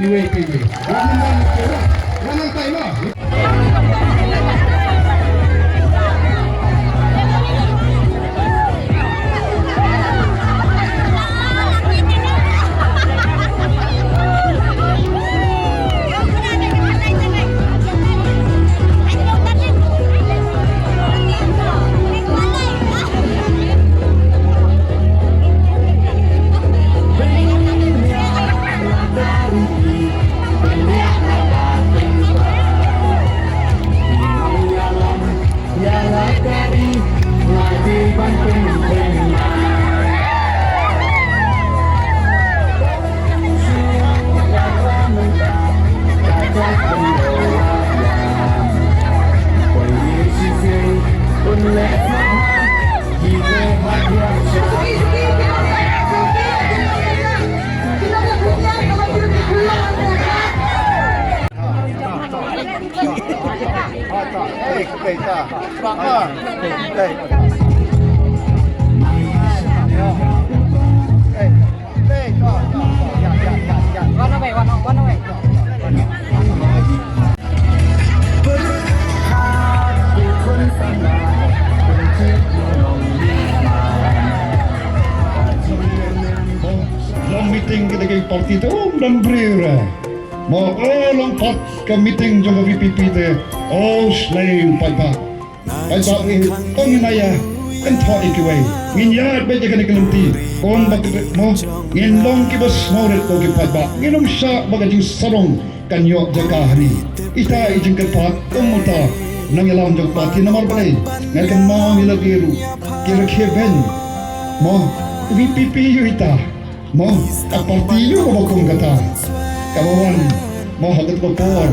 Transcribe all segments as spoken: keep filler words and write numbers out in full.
Iwei pa iwei. Wan nang wan nang wan nang tai mo. Long meeting kita ke parti tu, um, dan brir. Mo, oh, long pat ka meeting jong ka V P P te. Oh, sleng paidbah. Paidbah ngi tong ngi naya, kan tho i kiwei. Ngin ya bet jakan i kelimti. Kon ba kita mo, ngin long kiba snorit ko ki paidbah. Ngin um sha ba ka jingsarong kan ïoh jaka hani. Ita i jingkyrpad kum uta nang ïalam jong parti namar balei. Nga kynmaw ïa la biru. Kira khie ben. Mo, V P P ïa ita. Mo, a parti ïa kaba kum kata. Kaba wan, mo ha kata ka por,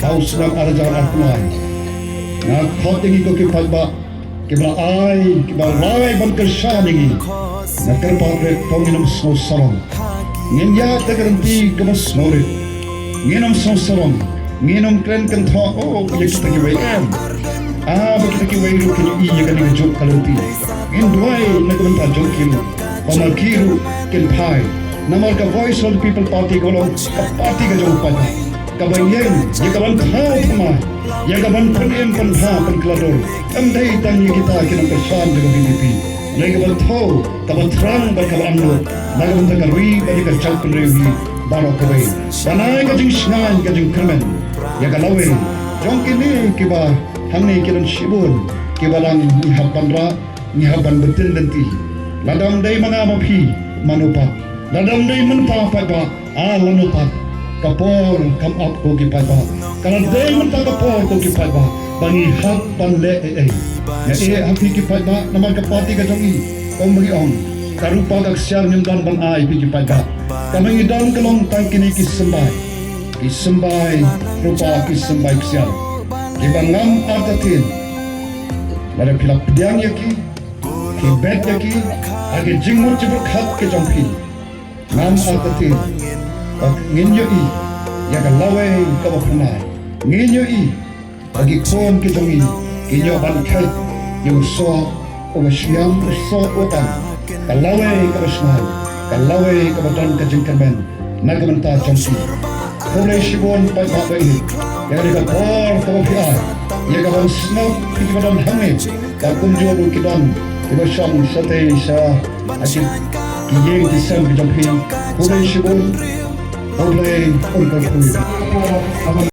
ha u snem ar hajar arphew lai. Nga khot ïa ngi ko ki paidbah, kiba la ai, kiba la ai ban kyrshan ïa ngi. Nga kyrpad rit, to ngin ym sngew sarong. Ngin ïa da ka lynti kaba sngewrit. Ngin ym sngew sarong. Ngin ym kren kynthoh, oh, ïa kita kiwei em. Ah, ba kita kiwei ruh kin ïohi ïa kane ka juk ka lynti. Ngin duwai na ka bynta jong ki ruh. Ba ma ki ruh kin phai. Namar ka Voice of the People Party ka long ka parti ka jong u paidbah. Kaba ïeng ïa ka ban thaw thymmai, ïa ka ban pynim pynbha pynkhlatur. Ym dei tang ïa kita ki nongkyrshan jong ka V P P. Hynrei ka ban thaw, ka ban thrang bad ka ban nud na ka bynta ka ri bad ïa ka jaitbynriew hi baroh kawei. Ban ai ka jingshngaiñ ka jingkyrmen ïa ka lawei jong kine kiba hangne ki don shibun kiba dang ngi hap ban rah, ngi hap ban btin lynti. Lada ym dei ma nga ma phi, mano pat? Lada ym dei mynta paidbah, ah, lano pat? Ka por kam ap ko ki paidbah. Ka la dei mynta ka por ko ki paidbah ba ngi hap ban leh ei ei. Nga ïeh ha phi ki paidbah namar ka parti ka jong ngi, kum ba ngi ong, ka rupa ka ksiar ngim don ban ai phi ki paidbah. Kaba ngi don ka long tang kine ki symbai. Ki symbai rupa, ki symbai ksiar. Kiba ngam artatien. Lada phi la pdiang ïa ki, phi bet ïa ki ha ki jingmut jingpyrkhat ki jong phi. Ngam artatien ba ngin ïohi ïa ka lawei kaba phyrnai. Ngin ïohi ba ki khun ki jong ngi kin ïoh ban kheit ïa u soh uba shñiang, u soh uba tam. Ka lawei kaba shngaiñ, ka lawei kaba don ka jingkyrmen na ka bynta jong ki. Khublei shibun paidbah ba ïeit ïa kane ka por kaba phi ai ïa ka ban sngap ïa kiba don hangne. Bad kumjuh ruh ki don kiba shong shatei sha ha ki ïing ki sem ki jong phi. Khublei shibun. Khublei, khublei, khublei.